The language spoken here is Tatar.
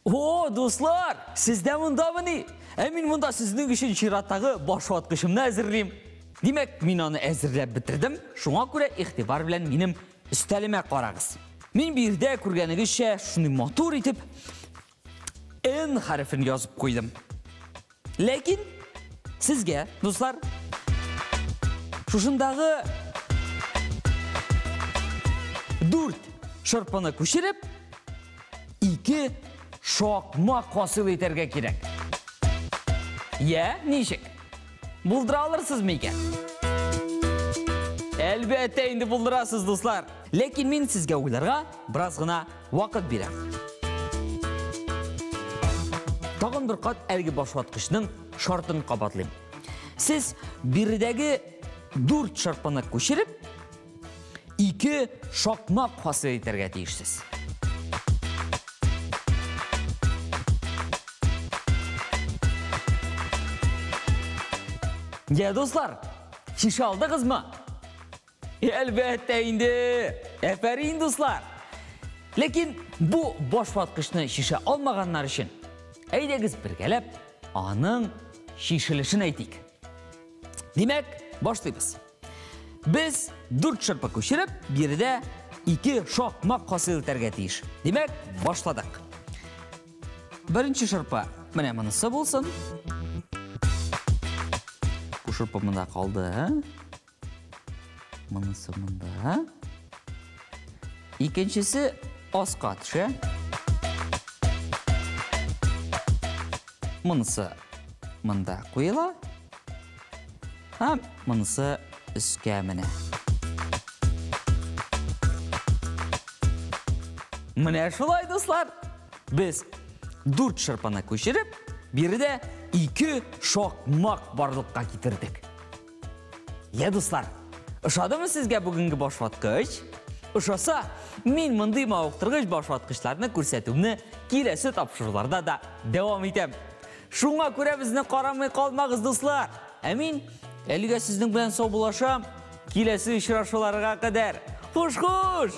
О, дуслар, сез дә мондамыни? Ә мин монда сезнең өчен чираттагы башваткычымны әзерлим. Димәк, мин аны әзерләп бетердем, шуңа күрә игътибар белән минем өстәлемә карагыз. Мин биредә күргәнегезчә шундый матур итеп Н хәрефен язып куйдым. Ләкин сезгә, дуслар, шушындагы дүрт шырпыны күчереп, ике шакмак хасил итәргә кирәк. Я, ничек? Булдыра алырсыз микән? Әлбәттә инде булдырасыз, дуслар. Ләкин мин сезгә уйларга бераз гына вакыт бирәм. Тагын бер кат әлеге башваткычның шартын кабатлыйм. Сез биредәге дүрт шырпыны күчереп, ике шакмак хасил итәргә тиешсез. Я, дуслар, шешә алдыгызмы? Әлбәттә инде! Әфәрин, дуслар! Ләкин бу башваткычны шешә алмаганнар өчен, әйдәгез бергәләп аның шешелешен әйтик. Димәк, башлыйбыз. Без дүрт шырпы күчереп, биредә ике шакмак хасил итәргә тиеш. Димәк, башладык. Беренче шырпы менә монысы булсын. Бу шырпы монда калды. Монысы монда. Икенчесе аска төшә. Монысы монда куела. Һәм монысы өскә менә. Менә шулай, дуслар. Без дүрт шырпаны күчереп, биредә ике шакмак барлыкка китердек. Я, дуслар, ошадымы сезгә бүгенге башваткыч? Ошаса, мин мондый мавыктыргыч башваткычларны күрсәтүемне киләсе тапшыруларда да дәвам итәм. Шуңа күрә безне карамый калмагыз, дуслар. Ә мин әлегә сезнең белән саубуллашам. Киләсе очрашуларга кадәр. Хуш-хуш!